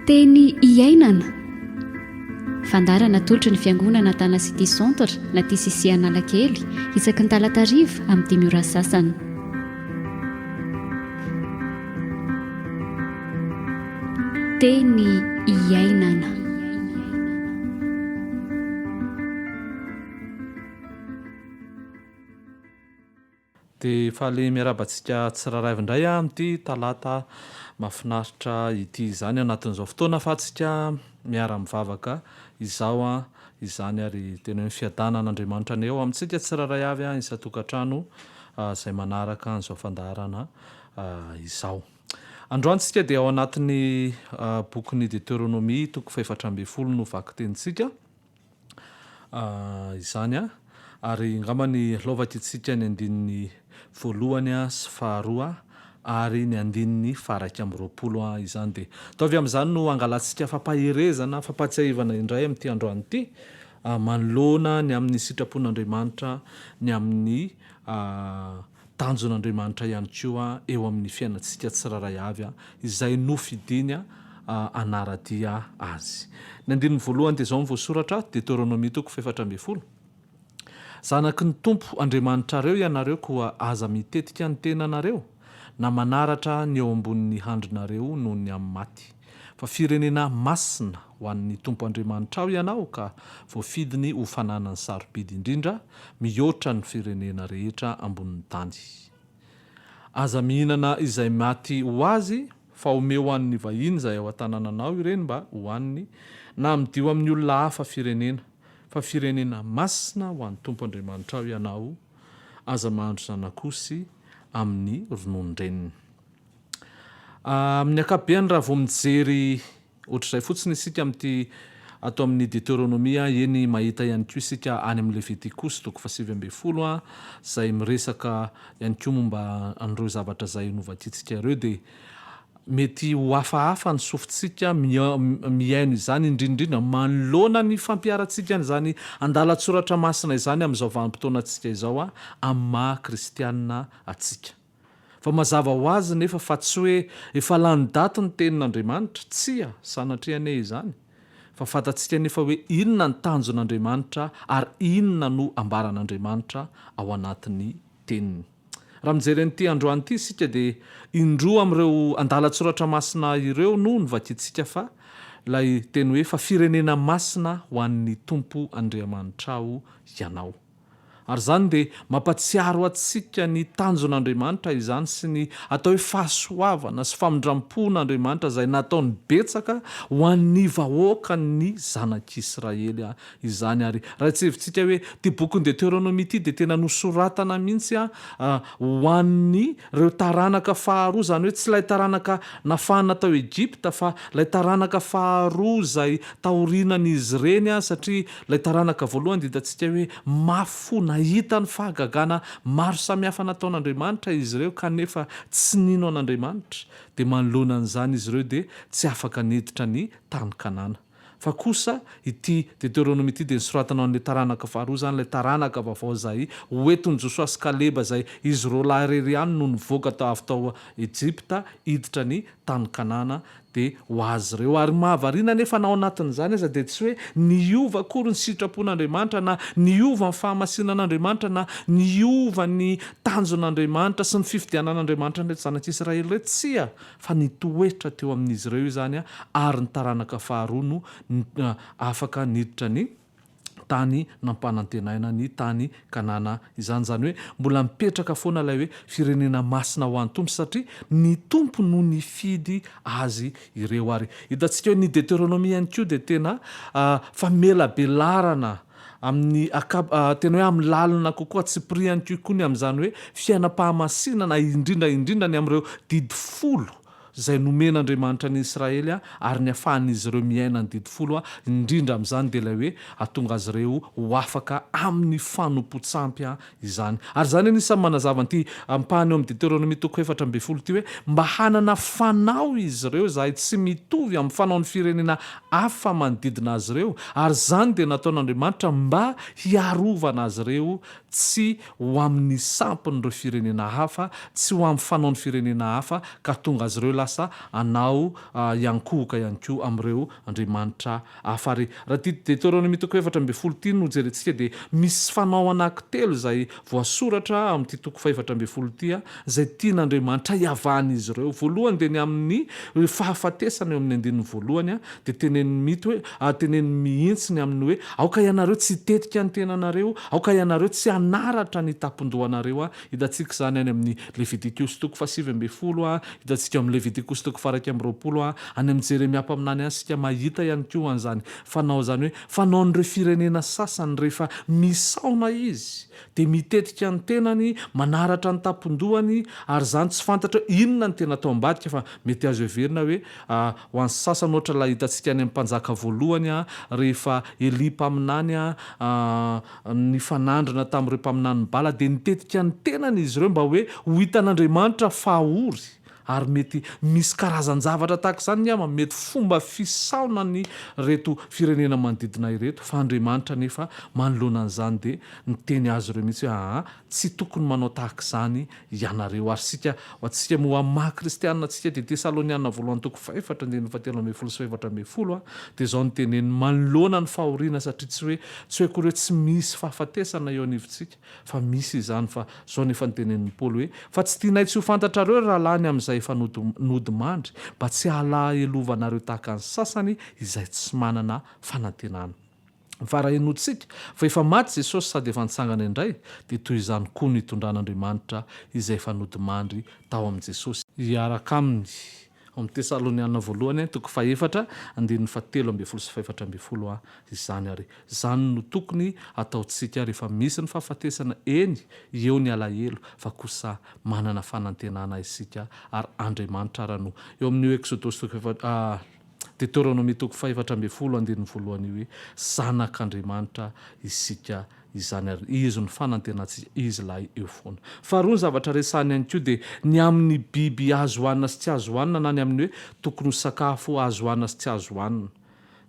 Teny iainana. Fandaharana atolotry ny Fiangonana Tana City Centre na TCC Analakely isaky ny talata hariva amin'ny dimy ora sasany. Teny iainana. Dia faly miarahaba antsika tsirairay avy indray amin'ity talata mahafinaritra ity izany anatin'izao fotoana ahafahantsika miara-mivavaka izao izany ary tena hoe ny fiadanan'Andriamanitra anie ao amintsika tsirairay avy isan-tokantrano izay manaraka an'izao fandaharana izao. Androany isika dia ao anatin'ny bokin'ny Deteronomia toko fahefatra ambin'ny folo no vakitenintsika. Izany an! Ary angamba ny laovakintsika ny andininy voalohany sy faharoa ary ny andininy faha-21 izany dia ataovy amin'izany no hangalantsika fampaherezana, fampahatsiahivana indray amin'ity androany ity manoloana ny amin'ny sitrapon'Andriamanitra, ny amin'ny Tanjon'Andriamanitra ihany koa eo amin'ny fiainantsika tsirairay avy izay nofidiny hanara-dia Azy. Ny andininy voalohany dia izao no voasoratra, Deteronomia toko fahefatra ambin'ny folo, Zanaky ny Tompo Andriamanitrareo ianareo koa aza mitetika ny tenanareo na manaratra ny eo ambonin'ny handrinareo noho ny amin'ny maty. Fa firenena masina ho an'ny Tompo Andriamanitrao ianao ka voafidiny ho fananany sarobidy indrindra mihoatra ny firenena rehetra ambonin'ny tany. Aza mihinana izay maty ho azy, fa omeo ho an'ny vahiny izay ao an-tanànanao ireny mba hohaniny, na amidio amin'ny olona hafa firenena, fa firenena masina ho an'ny Tompo Andriamanitrao ianao, aza mahandro zanak'osy amin'ny rononon-dreniny. Amin'ny ankapobeny raha vao mijery ohatr'izay fotsiny isika amin'ity ato amin'ny Deteronomia, eny mahita ihany koa isika any amin'ny Levitikosy toko fahasivy ambin'ny folo izay miresaka ihany koa momba an'ireo zavatra izay novakintsika ireo dia mety ho hafahafa ny sofintsika mihaino izany indrindra indrindra manoloana ny fampiharantsika an'izany andalan-tsoratra masina izany amin'izao vanim-potoanantsika izao amin'ny maha kristiana antsika. Fa mazava ho azy nefa fa tsy hoe efa lany daty ny tenin'Andriamanitra, tsia, sanatria anie izany, fa fantatsika nefa hoe inona ny tanjon'Andriamanitra ary inona no ambaran'Andriamanitra ao anatin'ny teniny. Raha mijery an'ity androany ity isika dia indroa amin'ireo andalan-tsoratra masina ireo no novakintsika fa ilay teny hoe fa firenena masina ho an'ny Tompo Andriamanitrao ianao. Ary izany dia mampatsiaro antsika ny tanjon'Andriamanitra izany sy ny atao hoe fahasoavana sy famindram-pon'Andriamanitra izay nataony betsaka ho an'ny vahoakan'ny zanak'Israely izany. Ary raha tsiahivintsika hoe ity bokin'ny Deteronomia ity dia tena nosoratana mihitsy ho an'ny ireo taranaka faharoa, izany hoe tsy ilay taranaka nafahana tao Egypta fa ilay taranaka faharoa izay taorianan'izy ireny, satria ilay taranaka voalohany dia hitantsika hoe mafy fo, nahita ny fahagagana maro samihafa nataon'Andriamanitra izy ireo kanefa tsy nino an'Andriamanitra, dia manoloana an'izany izy ireo dia tsy afaka niditra ny tany Kanana. Fa kosa ity Deteronomia ity dia nosoratana ho an'ilay taranaka faharoa, izany ilay taranaka vaovao izay ho entin'i Josoa sy Kaleba izay izy roalahy irery ihany no nivoaka avy tao Egypta hiditra ny tany Kanana dia ho azy ireo. Ary mahavariana anefa na ao anatin'izany aza dia tsy hoe niova akory ny sitrapon'Andriamanitra na niova ny fahamasinan'Andriamanitra na niova ny tanjon'Andriamanitra sy ny fifidianan'Andriamanitra an'ireto zanak'Israely ireto, tsia, fa nitoetra teo amin'izy ireo izany ary ny taranaka faharoa no afaka niditra ny tany nampanantenaina, ny tany Kanana izany. Izany hoe mbola mipetraka foana ilay hoe firenena masina ho an'ny Tompo satria ny Tompo no nifidy azy ireo. Ary hitantsika hoe ny Deteronomia ihany koa dia tena famelabelarana amin'ny akap tena hoe amin'ny lalina kokoa, tsipiriany kokoa ny amin'izany hoe fiainam-pahamasinana indrindra indrindra ny amin'ireo didy folo izay nomen'Andriamanitra ny Israely ary ny afahan'izy ireo miaina ny didy folo indrindra amin'izany dia ilay hoe hahatonga azy ireo ho afaka amin'ny fanompoan-tsampy izany. Ary izany anisan'ny manazava an'ity ampahany ao amin'ny Deteronomia toko 14 ity hoe mba hanana fanao izy ireo izay tsy mitovy amin'ny fanaon'ny firenena hafa manodidina azy ireo, ary izany dia nataon'Andriamanitra mba hiarovana azy ireo tsy ho amin'ny sampin'ireo firenena hafa, tsy ho amin'ny fanaon'ny firenena hafa, ka tonga azy ireo. lasa hanao hiankohoka ihany koa amin'ireo andriamanitra hafa. Ary raha ity Deteronomia toko 14 ity no jerentsika dia misy fanao anankitelo izay voasoratra amin'ity toko faha-14 ity izay tian'Andriamanitra hiavahan'izy ireo. Voalohany dia ny amin'ny fahafatesana eo amin'ny andininy voalohany dia teneniny mihitsy hoe, teneniny mihitsy ny amin'ny hoe aoka ianareo tsy hitetika ny tenanareo, aoka ianareo tsy hanaratra ny tampon-dohanareo. Hitantsika izany any amin'ny Levitikosy toko faha-19, hitantsika ao amin'ny Levitikosy toko faha-21, any amin'i Jeremia mpaminany any isika mahita ihany koa an'izany fanao izany hoe fanaon'ireo firenena sasany rehefa misaona izy dia mitetika ny tenany, manaratra ny tampon-dohany ary izany tsy fantatra hoe inona no tena atao ambadika fa mety azo heverina hoe ho an'ny sasany ohatra ilay hitantsika any amin'ny mpanjaka voalohany rehefa Elia mpaminany nifanandrina tamin'ireo mpaminanin'i Bala dia nitetika ny tenany izy ireo mba hoe ho hitan'Andriamanitra fa ory ary mety misy karazan-javatra tahaka izany angamba mety fomba fisaonan'ireto firenena manodidina ireto fa Andriamanitra anefa manoloana an'izany dia niteny azy ireo mihitsy hoe aa tsy tokony manao tahaka izany ianareo. Ary isika, ho antsika moa amin'ny maha kristianina antsika dia Tesaloniana voalohany toko fahefatra andininy fahatelo ambin'ny folo sy fahefatra ambin'ny folo dia izao no teneniny manoloana ny fahoriana satria tsy hoe tsy hoe akory hoe tsy misy fahafatesana eo anivontsika fa misy izany fa izao nefa no tenenin'i Paoly hoe fa tsy tianay tsy ho fantatrareo ry rahalahy ny amin'izay efa nodimandry mba tsy halahelovanareo tahaka ny sasany izay tsy manana fanantenana. Fa raha henointsika fa efa maty Jesosy sady efa nitsangana indray, dia toy izany koa no hitondran'Andriamanitra izay efa nodimandry tao amin'i Jesosy, hiaraka aminy. Ao amin'ny Tesaloniana voalohany, toko fahefatra, andininy fahatelo ambin'ny folo sy fahefatra ambin'ny folo, izany. Ary izany no tokony hataontsika rehefa misy ny fahafatesana, eny, eo ny alahelo, fa kosa manana fanantenana isika, ary Andriamanitra ara no, eo amin'io Eksodosy toko efatra, Deteronomia toko fahefatra ambin'ny folo andininy voalohany io hoe zanak'Andriamanitra isika izany ary Izy no fanantenantsika, Izy ilay eo foana. Faharoa ny zavatra resahiny ihany koa dia ny amin'ny biby azo hohanina sy tsy azo hohanina na ny amin'ny hoe tokony ho sakafo azo hohanina sy tsy azo hohanina.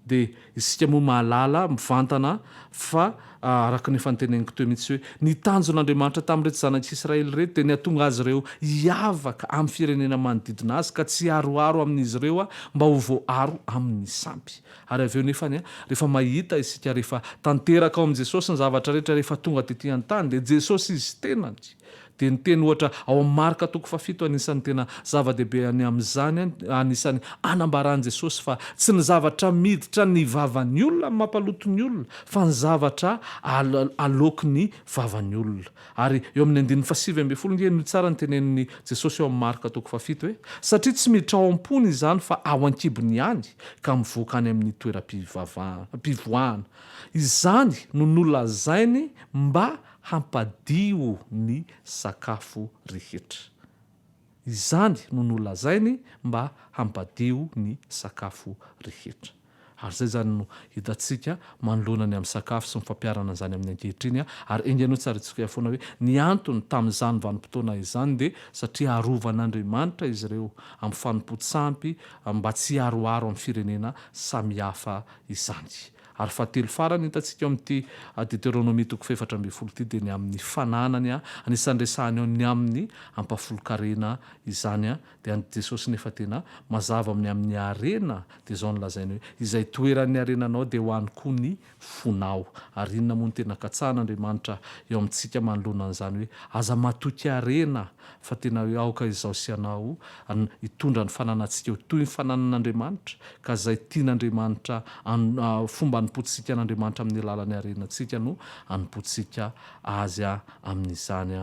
Dia isika moa mahalala mivantana fa araka ny efa noteneniko teo mihitsy hoe ny tanjon'Andriamanitra tamin'ireto zanak'Israely ireto dia ny hahatonga azy ireo hiavaka amin'ny firenena manodidina azy ka tsy hiharoharo amin'izy ireo mba ho voaaro amin'ny sampy. Ary avy eo nefany rehefa mahita isika rehefa tanteraka ao amin'i Jesosy ny zavatra rehetra rehefa tonga tety an-tany dia Jesosy Izy tenany Dia ny teny ohatra ao amin'ny Marka toko fahafito anisan'ny tena zava-dehibe any amin'izany, anisan'ny anambaran'i Jesosy fa tsy ny zavatra miditra ny vavan'ny olona no mampaloto ny olona fa ny zavatra aloaky ny vavan'ny olona. Ary eo amin'ny andininy fahasivy ambin'ny folo ange henoy tsara ny tenenin'i Jesosy eo amin'ny Marka toko fahafito hoe, satria tsy miditra ao am-pony izany fa ao an-kibony ihany ka mivoaka any amin'ny toeram-pivoahana. Izany no nolazainy mba hampadio ny sakafo rehetra. Izany no nolazainy mba hampadio ny sakafo rehetra. Ary izay izany no hitantsika manoloana ny amin'ny sakafo sy ny fampiharana an'izany amin'ny ankehitriny. Ary enga anie ho tsarintsika foana hoe ny antony tamin'izany vanim-potoana izany dia satria arovan'Andriamanitra izy ireo amin'ny fanompoan-tsampy mba tsy hiharoharo amin'ny firenena samihafa izany. Ary fahatelo farany hitantsika ao amin'ity Deteronomia toko fahefatra ambin'ny folo ity dia ny amin'ny fananany, anisan'ny resahany ao ny amin'ny ampahafolon-karena izany, dia an'i Jesosy nefa tena mazava amin'ny amin'ny harena dia izao no lazainy hoe, izay toeran'ny harenanao dia ho any koa ny fonao. Ary inona moa no tena katsahan'Andriamanitra eo amintsika manoloana an'izany hoe aza matoky harena fa tena hoe aoka izaho sy ianao hitondra ny fananantsika ho toy ny fananan'Andriamanitra, ka izay tian'Andriamanitra an, fomba anompoantsika an'Andriamanitra amin'ny alalan'ny harenantsika no anompoantsika Azy amin'izany.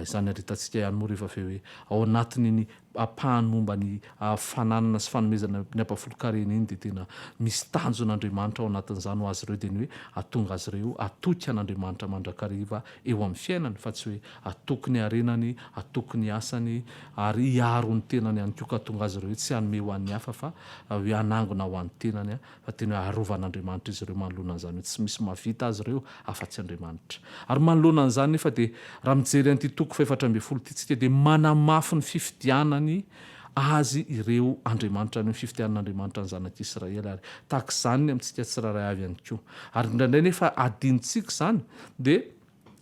Izany ary hitantsika ihany moa rehefa avy eo hoe ao anatin'iny ampahany momba ny fananana sy fanomezana ny ampahafolon-karena iny dia tena misy tanjon'Andriamanitra ao anatin'izany ho azy ireo dia ny hoe hahatonga azy ireo hatoky an'Andriamanitra mandrakariva eo amin'ny fiainany fa tsy hoe hatoky ny harenany, hatoky ny asany ary hiaro ny tenany ihany koa ka hahatonga azy ireo hoe tsy hanome ho an'ny hafa fa hoe hanangona ho an'ny tenany fa tena hoe arovan'Andriamanitra izy ireo manoloana an'izany hoe tsy misy mahavita azy ireo afa-tsy Andriamanitra. Ary manoloana an'izany nefa dia raha mijery an'ity toko fahefatra ambin'ny folo ity tsika dia manamafy ny fifidianany azy ireo Andriamanitra, ny fifidianan'Andriamanitra ny zanak'Israely ary tahaka izany ny amintsika tsirairay avy ihany koa. Ary indraindray nefa adinontsika izany dia.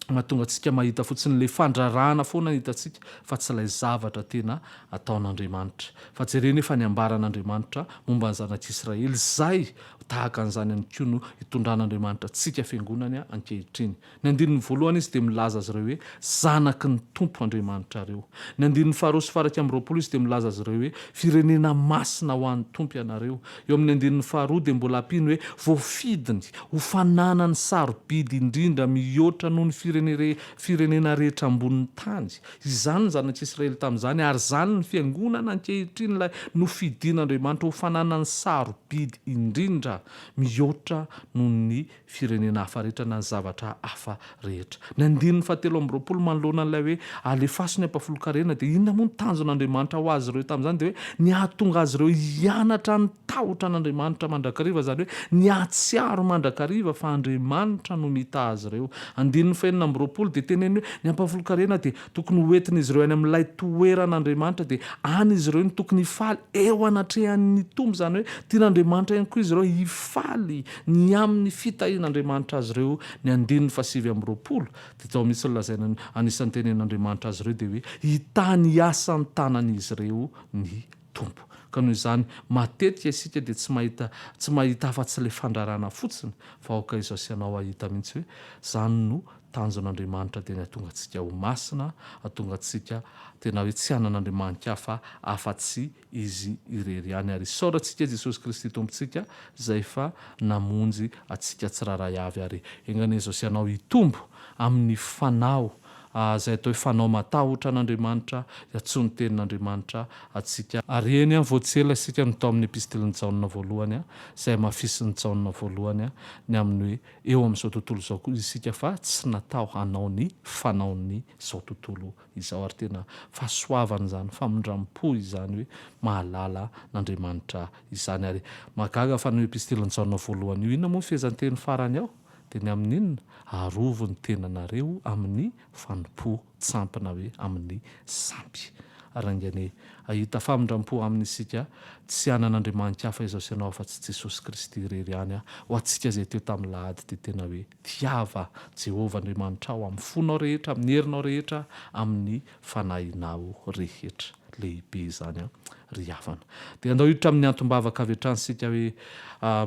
mahatonga antsika mahita fotsiny ilay fandrarana foana ny hitantsika fa tsy ilay zavatra tena ataon'Andriamanitra. Fa jereo nefa ny ambaran'Andriamanitra momba ny zanak'Israely izay tahaka an'izany ihany koa no itondran'Andriamanitra antsika fiangonany ankehitriny. Ny andininy voalohany izy dia milaza azy ireo hoe zanaky ny Tompo Andriamanitrareo. Ny andininy faharoa sy faha 21 izy dia milaza azy ireo hoe firenena masina ho an'ny Tompo ianareo. Eo amin'ny andininy faharoa dia mbola ampiany hoe voafidiny ho fananany sarobidy indrindra mihoatra noho ny firenena rehetra ambonin'ny tany. Izany ny zanak'Israely tamin'izany ary izany ny fiangonana ankehitriny ilay nofidin'Andriamanitra ho fananany sarobidy indrindra mihoatra noho ny firenena hafa rehetra na ny zavatra hafa rehetra. Ny andininy fahatelo amby 20 manoloana an'ilay hoe alefaso ny ampahafolon-karena dia inona moa ny tanjon'Andriamanitra ho azy ireo tamin'izany dia hoe ny hahatonga azy ireo hianatra ny tahotra an'Andriamanitra mandrakariva izany hoe ny hahatsiaro mandrakariva fa Andriamanitra no mitaha azy ireo. Andininy fahenina amby 20 dia teneniny hoe ny ampahafolon-karena dia Tokony ho entin'izy ireo any amin'ilay toeran'Andriamanitra, dia any izy ireo no tokony hifaly eo anatrehan'ny Tompo, izany hoe tian'Andriamanitra ihany koa izy ireo hifaly ny amin'ny fitahian'Andriamanitra azy ireo. Ny andininy fahasivy amby 20 dia tao mihitsy no lazaina, anisan'ny tenen'Andriamanitra azy ireo dia hoe hitahy ny asan'ny tanan'izy ireo ny Tompo. Ka noho izany, matetika isika dia tsy mahita, tsy mahita afa-tsy ilay fandrarana fotsiny, fa aoka izaho sy ianao hahita mihitsy hoe izany no Tanjon'Andriamanitra dia ny hahatonga antsika ho masina, hahatonga antsika tena hoe tsy hanana Andriamani-kafa afa-tsy Izy irery ihany. Ary isaorantsika Jesosy Kristy Tompontsika izay efa namonjy antsika tsirairay avy. Ary enga anie izao sy ianao hitombo amin'ny fanao izay atao hoe fanao matahotra an'Andriamanitra, iantsoan'ny Tenin'Andriamanitra antsika. Ary eny, vao tsy ela isika no tao amin'ny Epistilin'i Jaona voalohany, izay hamafisin'i Jaona voalohany ny amin'ny hoe eo amin'izao tontolo izao koa isika fa tsy natao hanao ny fanaon'izao tontolo izao ary tena fahasoavana izany famindram-po izany hoe mahalala an'Andriamanitra izany ary mahagaga fa ny epistilin'i Jaona voalohany io inona moa ny fehezanteny farany ao dia ny amin'ny inona arovy ny tenanareo amin'ny fanompoan-tsampy na hoe amin'ny sampy ary enga anie hahita famindram-po aminy isika, tsy hanana Andriamani-kafa izao sy ianao afa-tsy Jesosy Kristy irery ihany. Ho antsika izay teo tamin'ny lahady dia tena hoe tiava Jehovah Andriamanitrao amin'ny fonao rehetra, amin'ny herinao rehetra, amin'ny fanahinao rehetra. Lehibe izany an, ry havana. Dia andao hiditra amin'ny antom-bavaka avy hatrany isika hoe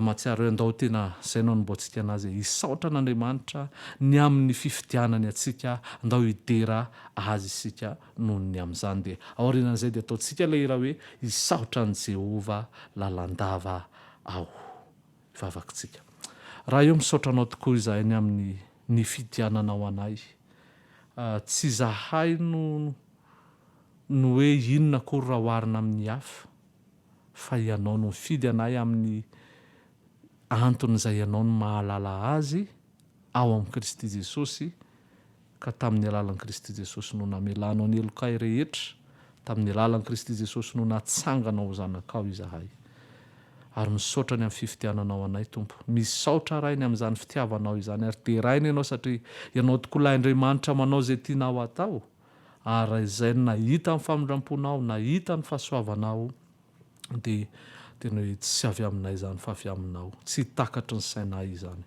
mahatsiaro hoe andao tena izay no anombohantsika anazy, hisaotra an'Andriamanitra ny amin'ny fifidianany antsika, andao hidera Azy isika noho ny amin'izany. Dia aorianan'izay dia ataontsika ilay hira hoe Hisaotra an'i Jehovah lalandava aho. Hivavaka isika. Ray ô, misaotra Anao tokoa izahay ny amin'ny nifidiananao anay. Tsy izahay no no hoe inona akory raha oharina amin'ny hafa, fa Ianao no nifidy anay amin'ny antony izay Ianao no mahalala azy ao amin'i Kristy Jesosy, ka tamin'ny alalan'i Kristy Jesosy no namelanao ny helokay rehetra, tamin'ny alalan'i Kristy Jesosy no natsanganao ho zanakao izahay. Ary misaotra ny amin'ny fifidiananao anay, Tompo. Misaotra Ray ny amin'izany fitiavanao izany, ary deraina Ianao satria Ianao tokoa ilay Andriamanitra manao izay tianao hatao, ary raha izay no nahita ny famindramponao, nahita ny fahasoavanao, dia tena hoe tsy avy aminay izany fa avy aminao, tsy takatry ny sainay izany.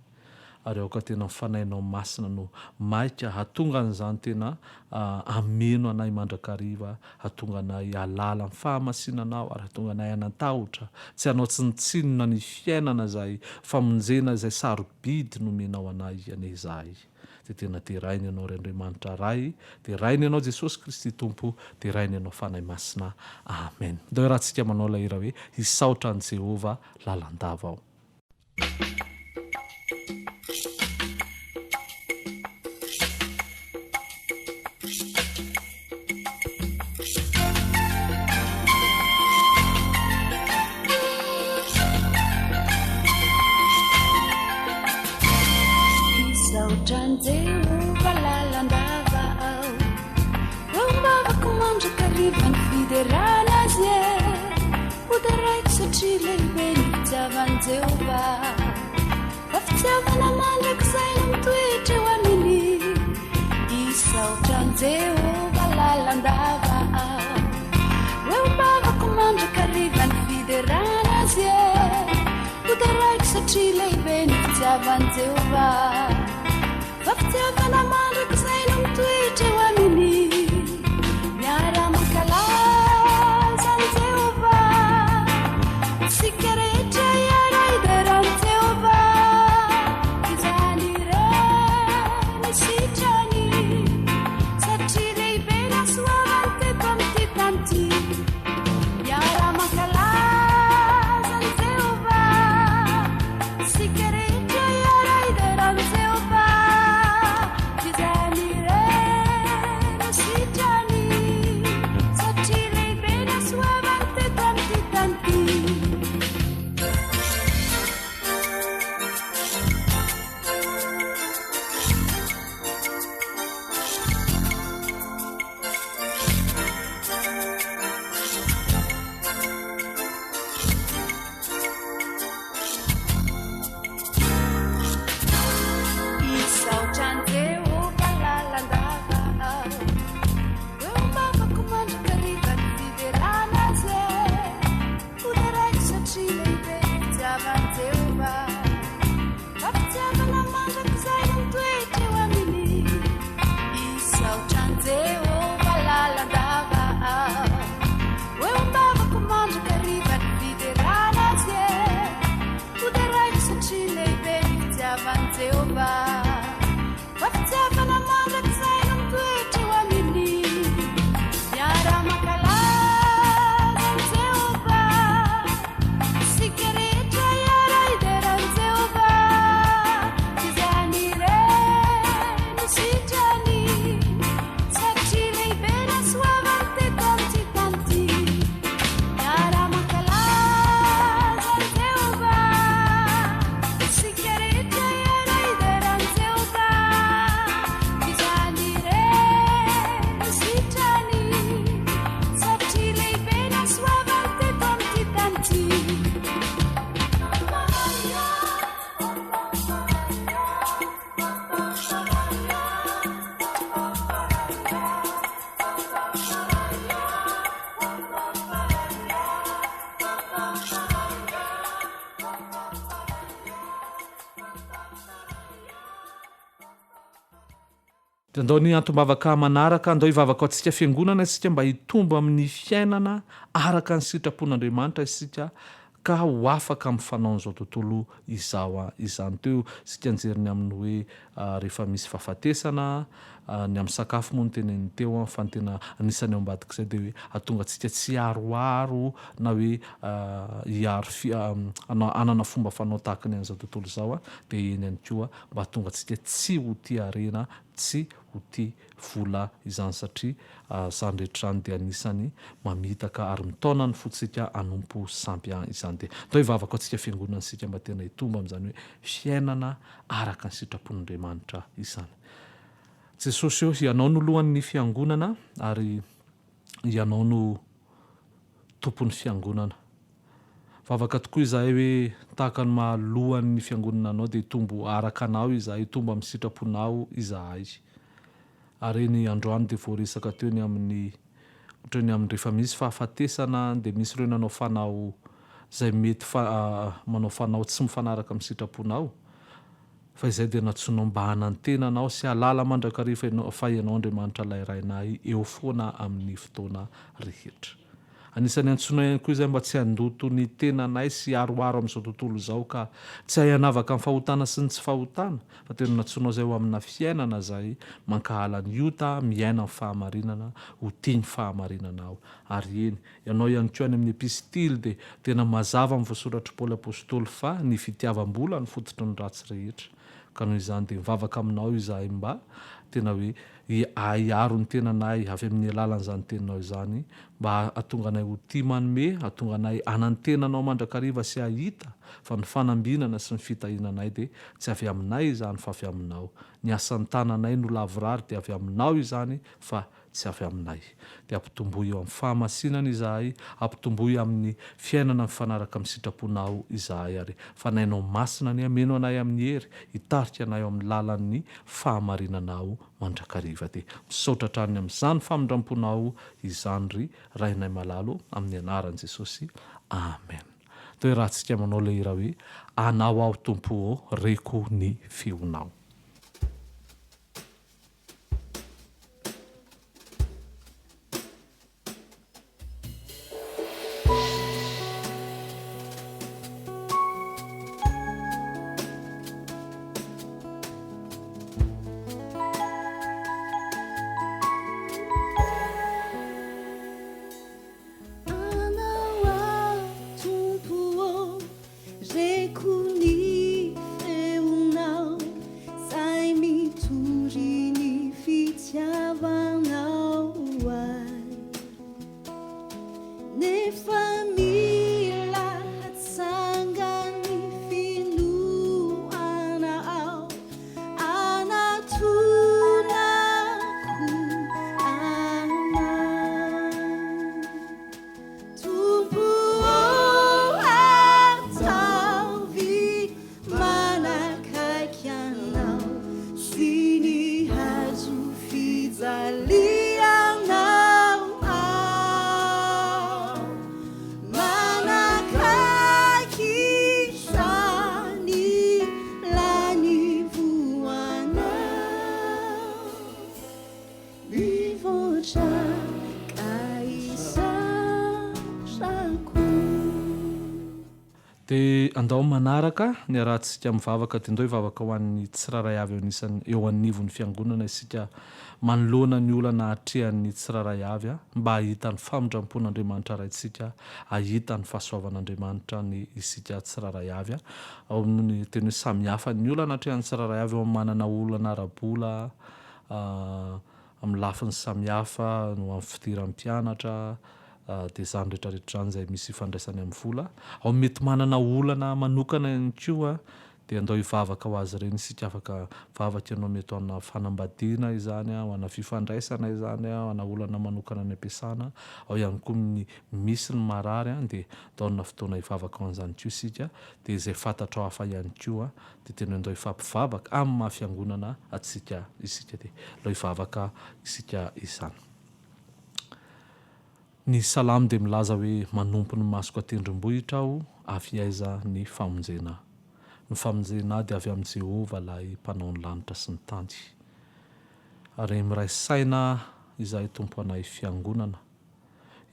Ary aoka tena ny Fanahinao Masina no maika hahatonga an'izany tena hameno anay mandrakariva, hahatonga anay hahalala ny fahamasinanao ary hahatonga anay hanan-tahotra, tsy hanao tsinontsinona ny fiainana izay famonjena izay sarobidy nomenao anay anie izahay. Dia tena deraina Ianao ry Andriamanitra Ray, deraina Ianao Jesosy Kristy Tompo, deraina Ianao Fanahy Masina. Amen. Ndao iarahantsika manao ilay hira hoe Hisaotra an'i Jehovah lalandava aho. Misaotra an'i Jehovah lalandava aho. Eo am-bavako mandrakariva ny fiderana Azy e. Hoderaiko satria lehibe ny fitiavan'i Jehovah. Fa fitiavana mandrakizay no mitoetra eo aminy. Hisaotra an'i Jehovah lalandava aho. Eo am-bavako mandrakariva ny fiderana Azy e. Hoderaiko satria lehibe ny fitiavan'i Jehovah. Fa fitiavana mandrakizay. Dia andao ny antom-bavaka manaraka, andao hivavaka ho antsika fiangonana isika mba hitombo amin'ny fiainana araka ny sitrapon'Andriamanitra isika ka ho afaka amin'ny fanaon'izao tontolo izao izany. Teo isika nijery ny amin'ny hoe rehefa misy fahafatesana, ny amin'ny sakafo moa no teneniny teo fa ny tena anisan'ny ao ambadik'izay dia hoe hahatonga antsika tsy hiaroaro na hoe hiaro hanana fomba fanao tahaka ny an'izao tontolo izao dia eny ihany koa mba hahatonga antsika tsy ho tia harena, tsy ho tia vola izany satria izany rehetra izany dia anisan'ny mamitaka ary mitaona ny fontsika hanompo sampy izany. Dia atao hivavaka ho antsika fiangonana isika mba tena hitombo amin'izany hoe fiainana araka ny sitrapon'Andriamanitra izany. Jesosy ô, Ianao no lohan'ny fiangonana ary Ianao no tompon'ny fiangonana. Vavaka tokoa izahay hoe tahaka ny maha lohan'ny fiangonana anao dia hitombo araka anao izahay, hitombo amin'ny sitraponao izahay. Ary eny androany dia voaresaka teo ny amin'ny ohatra ny amin'ny rehefa misy fahafatesana dia misy ireo nanao fanao izay mety fa manao fanao tsy mifanaraka amin'ny sitraponao fa izay dia nantsoinao mba hanantena anao sy hahalala mandrakariva ianao fa ianao Andriamanitra ilay Rainay eo foana amin'ny fotoana rehetra. Anisan'ny antsoinay ihany koa izay mba tsy handoto ny tenanay sy hiaroaro amin'izao tontolo izao ka tsy hahay hanavaka ny fahotana sy ny tsy fahotana fa tena nantsoinao izay ho amina fiainana izay mankahala ny ota, miaina amin'ny fahamarinana, ho tia ny fahamarinana aho. Ary eny, ianao ihany koa any amin'ny epistily dia tena mazava amin'ny voasoratr'i Paoly Apostoly fa ny fitiavam-bola no fototry ny ratsy rehetra. Ka noho izany dia mivavaka aminao izahay mba tena hoe hiaro ny tenanay avy amin'ny alalan'izany teninao izany mba hahatonga anay ho tia manome, hahatonga anay hanantena anao mandrakariva sy hahita fa ny fanambinana sy ny fitahiana anay dia tsy avy aminay izany fa avy aminao. Ny asan'ny tananay no lavorary dia avy aminao izany fa tsy avy aminay. Dia ampitomboy eo amin'ny fahamasinana izahay, ampitomboy amin'ny fiainana mifanaraka amin'ny sitraponao izahay, ary Fanahinao Masina anie hameno anay amin'ny hery, hitarika anay ao amin'ny lalan'ny fahamarinanao mandrakariva. Dia misaotra hatrany amin'izany famindramponao izany ry Rainay malala ô, amin'ny anaran'i Jesosy. Amen. Toa iarahantsika manao ilay hira hoe, Anao aho Tompo ô, reko ny feonao. Anao aho Tompo ô, Reko ny feonao Zay mitory ny fitiavanao ahy Nefa mila hatsangan'ny finoana ao Anatonako anao Tompo ô ataovy manakaiky Anao sy ny hazo fijalianao aho Manakaiky izany lanivoanao Mivoatra ka isaorako. Dia andao manaraka ny arahantsika mivavaka dia ndao hivavaka ho an'ny tsirairay avy eo anisan'ny eo anivon'ny fiangonana isika manoloana ny olana atrehan'ny tsirairay avy mba hahita ny famindrampon'Andriamanitra Raintsika hahita ny fahasoavan'Andriamanitra ny isika tsirairay avy ao amin'ny teny hoe samihafa ny olana atrehan'ny tsirairay avy eo amin'ny manana olana ara-bola amin'ny lafiny samihafa no amin'ny fidiran'ny mpianatra dia izany rehetra rehetra izany izay misy ifandraisany amin'ny vola. Ao mety manana olana manokana ihany koa dia andao hivavaka ho azy ireny isika afaka mivavaka ianao mety ho ana fanambadiana izany, ho ana fifandraisana izany, ho ana olana manokana any am-piasana, ao ihany koa ny misy ny marary dia andao hanana fotoana hivavaka ho an'izany koa isika dia izay fantatrao hafa ihany koa Dia tena ndao hifampivavaka amin'ny maha fiangonana antsika isika dia ndao hivavaka isika izany. Ny salamo dia milaza hoe manompo ny masoko an-tendrombohitra aho, avy aiza ny famonjena ahy? Ny famonjena ahy dia avy amin'i Jehovah ilay mpanao ny lanitra sy ny tany. Ary miray saina izahay Tompo anay Fiangonana.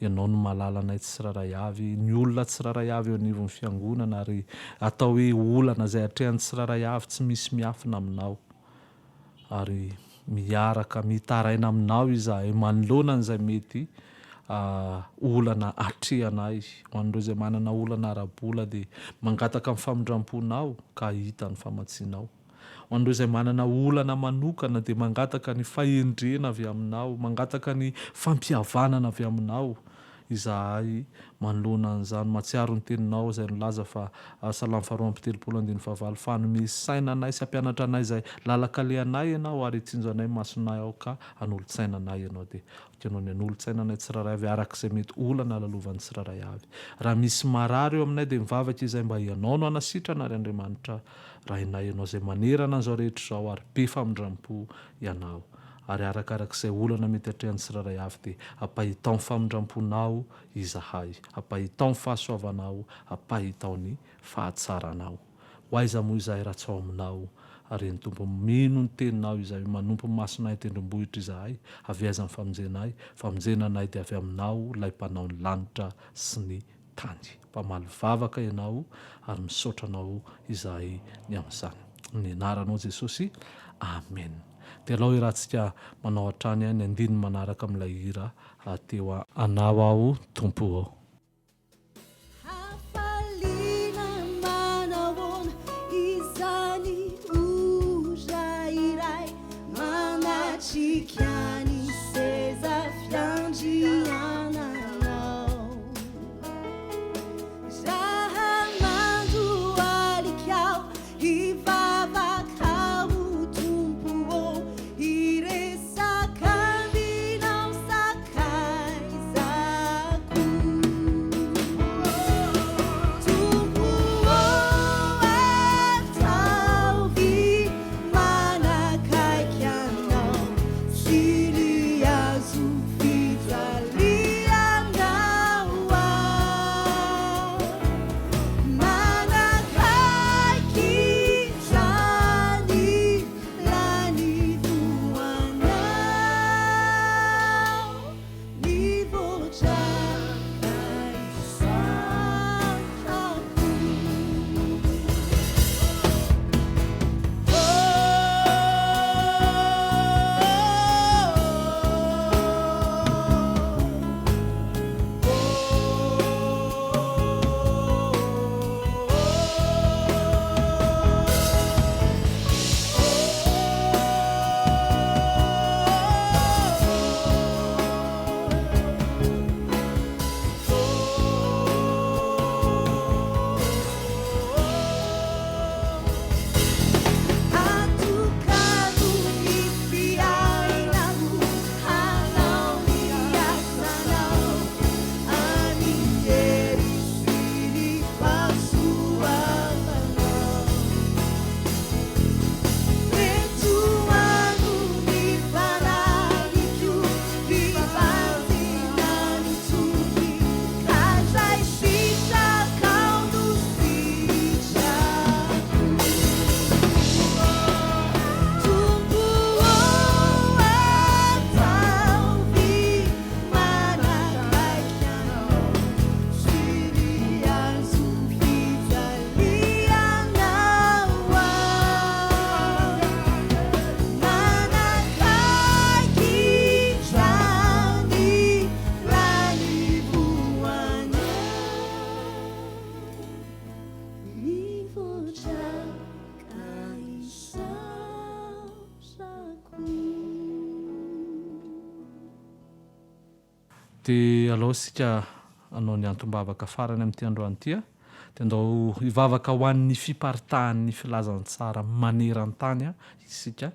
Ianao no mahalala anay tsirairay avy, ny olona tsirairay avy eo anivon'ny Fiangonana ary atao hoe olana izay atrehan'ny tsirairay avy tsy misy miafina aminao. Ary miaraka mitaraina aminao izahay manoloana an'izay mety olana atrehanay. Ho an'ireo izay manana olana ara-bola dia mangataka ny famindram-ponao ka hahita ny famatsianao. Ho an'ireo izay manana olana manokana dia mangataka ny fahendrena avy aminao, mangataka ny fampihavanana avy aminao izahay manoloana an'izany. Mahatsiaro ny teninao izay nilaza fa, Salamo faharoa amby telopolo andininy fahavalo, fa hanome saina anay sy hampianatra anay izay lalan-kalehanay Ianao ary hitsinjo anay masonay ao ka hanolo-tsaina anay Ianao. Dia aoka Ianao ny hanolo-tsaina anay tsirairay avy araka izay mety olana lalovan'ny tsirairay avy. Raha misy marary eo aminay dia mivavaka izahay mba Ianao no hanasitrana ry Andriamanitra Rainay Ianao izay manerana an'izao rehetra izao ary be famindram-po Ianao. Ary arakarak'izay olana mety atrehan'ny tsirairay avy dia ampahitao ny famindram-ponao izahay, ampahitao ny fahasoavanao, ampahitao ny fahatsaranao. Ho aiza moa izahay raha tsy ao Aminao? Ary eny Tompo, mino ny Teninao izahay, manompo ny masonay an-tendrombohitra izahay, avy aiza ny famonjena ahy? Famonjena anay dia avy Aminao, Ilay Mpanao ny lanitra sy ny tany. Mpamaly vavaka Ianao ary misaotra Anao izahay ny amin'izany. Amin'ny anaranao Jesosy, Amen. Dia alao iarahantsika manao hatrany ny andininy manaraka amin'ilay hira teo. Anao aho Tompo ô. Hafaliana manahoana izany ora iray manatrika ny seza fiandriananao. Raha mandohalika aho hivavaka aho Tompo ô, hiresaka aminao sakaizako. Tompo ô, ataovy manakaiky anao sy ny hazo fijalianao aho. Manakaiky izany lanivoanao mivoatra ka isaorako. Atokano ny fiainako hanao ny asanao amin'ny hery sy ny fahasoavanao. Etoano ny fanahiko hibanjina ny toky ka izay sitrakao no sitrako. Tompo ô, ataovy manakaiky anao sy ny hazo fijalianao aho. Manakaiky izany lanivoanao mivoatra ka isaorako. Dia alao isika hanao ny antom-bavaka farany amin'ity androany ity. Dia andao hivavaka ho an'ny fiparitahan'ny filazantsara maneran-tany isika.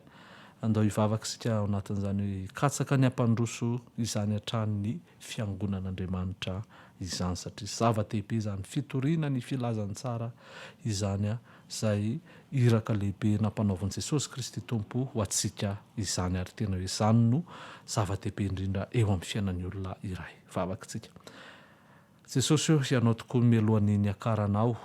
Andao hivavaka isika ao anatin'izany hoe hikatsaka ny hampandroso izany hatrany ny fiangonan'Andriamanitra izany satria zava-dehibe izany fitoriana ny filazantsara izany izay iraka lehibe nampanaovin'i Jesosy Kristy Tompo ho antsika izany ary tena hoe izany no zava-dehibe indrindra eo amin'ny fiainan'ny olona iray. Vavaka isika. Jesosy ô, Ianao tokoa mialohan'ny niakaranao.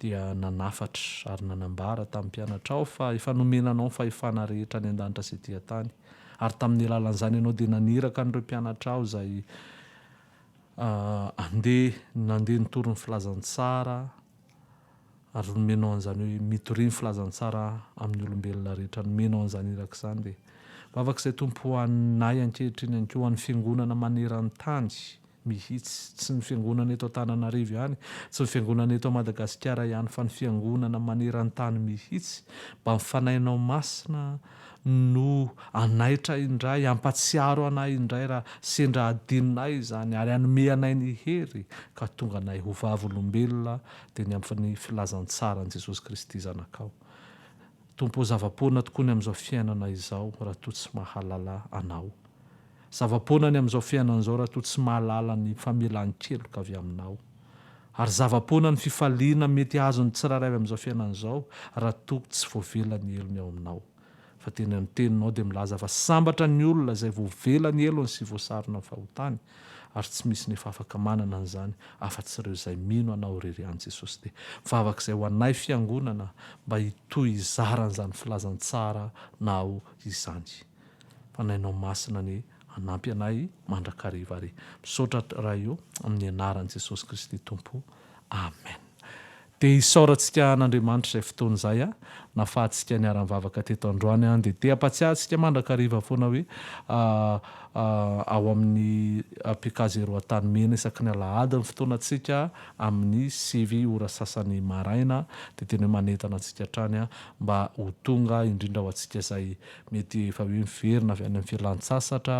dia nanafatra ary nanambara tamin'ny mpianatrao fa efa nomena anao ny fahefana rehetra any an-danitra sy ety an-tany. Ary tamin'ny alalan'izany ianao dia naniraka an'ireo mpianatrao izay andeha nandeha nitory ny filazantsara ary nomenao an'izany hoe mitoria ny filazantsara amin'ny olombelona rehetra. Nomenao an'izany iraka izany dia vavaka izay Tompo ho anay ankehitriny ihany koa, ho an'ny fiangonana maneran-tany mihitsy, tsy ny fiangonana eto Antananarivo ihany, tsy ny fiangonana eto Madagasikara ihany fa ny fiangonana maneran-tany mihitsy, mba ny Fanahinao Masina no hanaitra indray, hampatsiaro anay indray raha sendra hadinonay izany ary hanome anay ny hery ka tonga anay ho vavolombelona dia ny amin'ny filazantsaran'i Jesosy Kristy Zanakao. Tompo ô zava-poana tokoa ny amin'izao fiainana izao raha toa tsy mahalala Anao. Zava-poana ny amin'izao fiainana izao raha toa tsy mahalala ny famelan-keloka avy Aminao. Ary zava-poana ny fifaliana mety azon'ny tsirairay avy amin'izao fiainana izao raha toa tsy voavela ny helony ao Aminao. Fa teny amin'ny Teninao dia milaza fa sambatra ny olona izay voavela ny helony sy voasarona ny fahotany, ary tsy misy nefa afaka manana an'izany afa-tsy ireo izay mino Anao irery ihany Jesosy. Dia mivavaka izay ho anay Fiangonana mba hitohy hizara an'izany filazantsara Nao izany. Fanahinao Masina anie hanampy anay mandrakariva ary misaotra Ray o amin'ny anaran'i Jesosy Kristy Tompo Amen. Dia isaorantsika an'Andriamanitra izay fotoana izay a, nafahantsika niara-nivavaka teto androany an, dia te hampatsiahy antsika mandrakariva foana hoe ao amin'ny PK Zéro Antanimena isaky ny alahady ny fotoanantsika amin'ny 9 ora sasany maraina, dia tena hoe manentana antsika hatrany mba ho tonga indrindra ho antsika izay mety efa hoe miverina avy any amin'ny fialan-tsasatra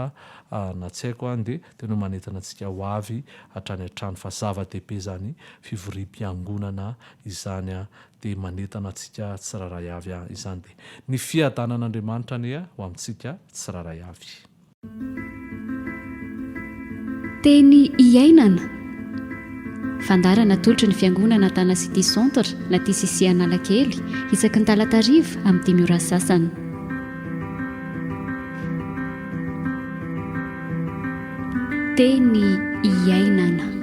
na tsy haiko an, dia tena hoe manentana antsika ho avy hatrany hatrany fa zava-dehibe izany fivoriam-piangonana izany an, dia manentana antsika tsirairay avy an izany dia ny fiadanan'Andriamanitra anie ho amintsika tsirairay avy. Teny iainana. Fandaharana atolotry ny Fiangonana Tana City Centre na TCC Analakely isaky ny talata hariva amin'ny dimy ora sasany. Teny iainana.